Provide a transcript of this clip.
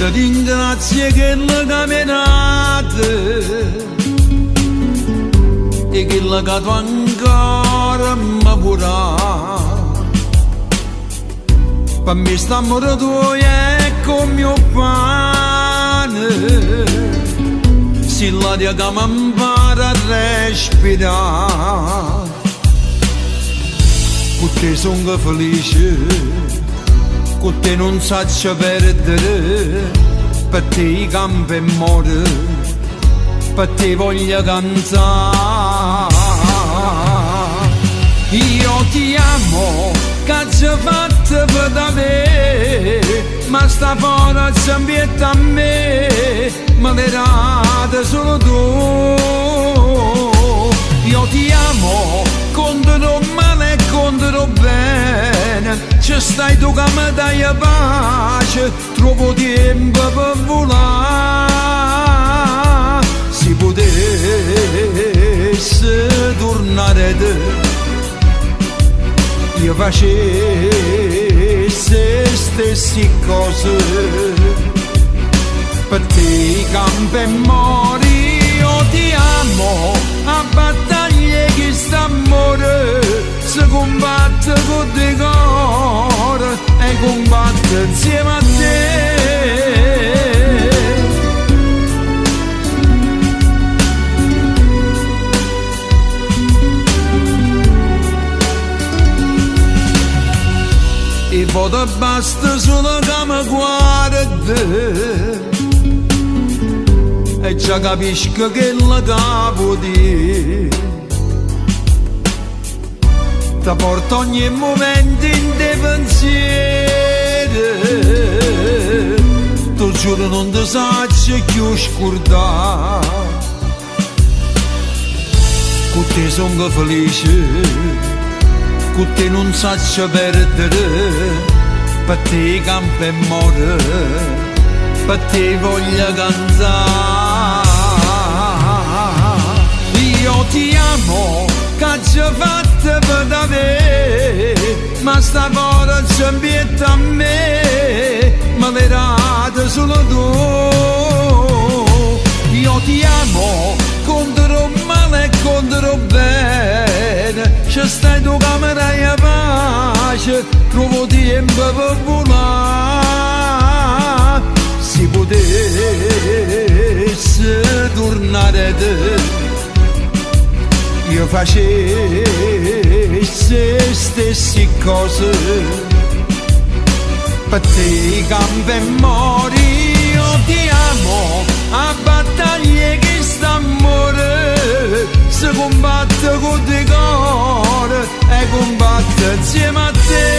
Te ringrazio chello ca m'hê dato e chello ca tu ancora me vuò dà. Pe me st'ammore tuojo è comme 'o pane, si l'aria ca me 'mpara a respirà. Cu te songo felice, cu te nun saccio perdere, pe te i' campo e moro, pe te voglio cantà. Io ti amo, c'aggio fatto pe t'avè, ma sta forza 'mpietto a me, me l'hê data solo tu. Io ti amo contro 'o male e contro 'o bene, ce stai tu ca me daje pace, truovo 'o tiempo pe vulà. Si putesse turnà aret, io facesse 'e stessi cose. Pe te campo e moro, io ti amo, 'a battaglia 'e chist'ammore se cumbatte cu duje core e cumbatte 'nzieme a te. 'E vote basta sulo ca me guarde e già capisco chello ca vuò dì. Te porto ogni mumento 'int' 'e pensiere, t' 'o giuro nun te saccio cchiù scurdà. Cu te songo felice, cu te nun saccio perdere, pe te campo e moro, pe te voglio cantà. Io ti amo, c'aggio fatto pe t'avè, ma sta forza 'mpietto a me, me l'hê data solo tu. Io ti amo contro 'o male e contro 'o bene, ce stai tu ca me daje pace, truovo 'o tiempo pe vulà. Si putesse turnà aret, io facesse 'e stessi cose. Pe te campo e moro, io ti amo, 'a battaglia 'e chist'ammore se cumbatte cu duje core e cumbatte 'nzieme a te.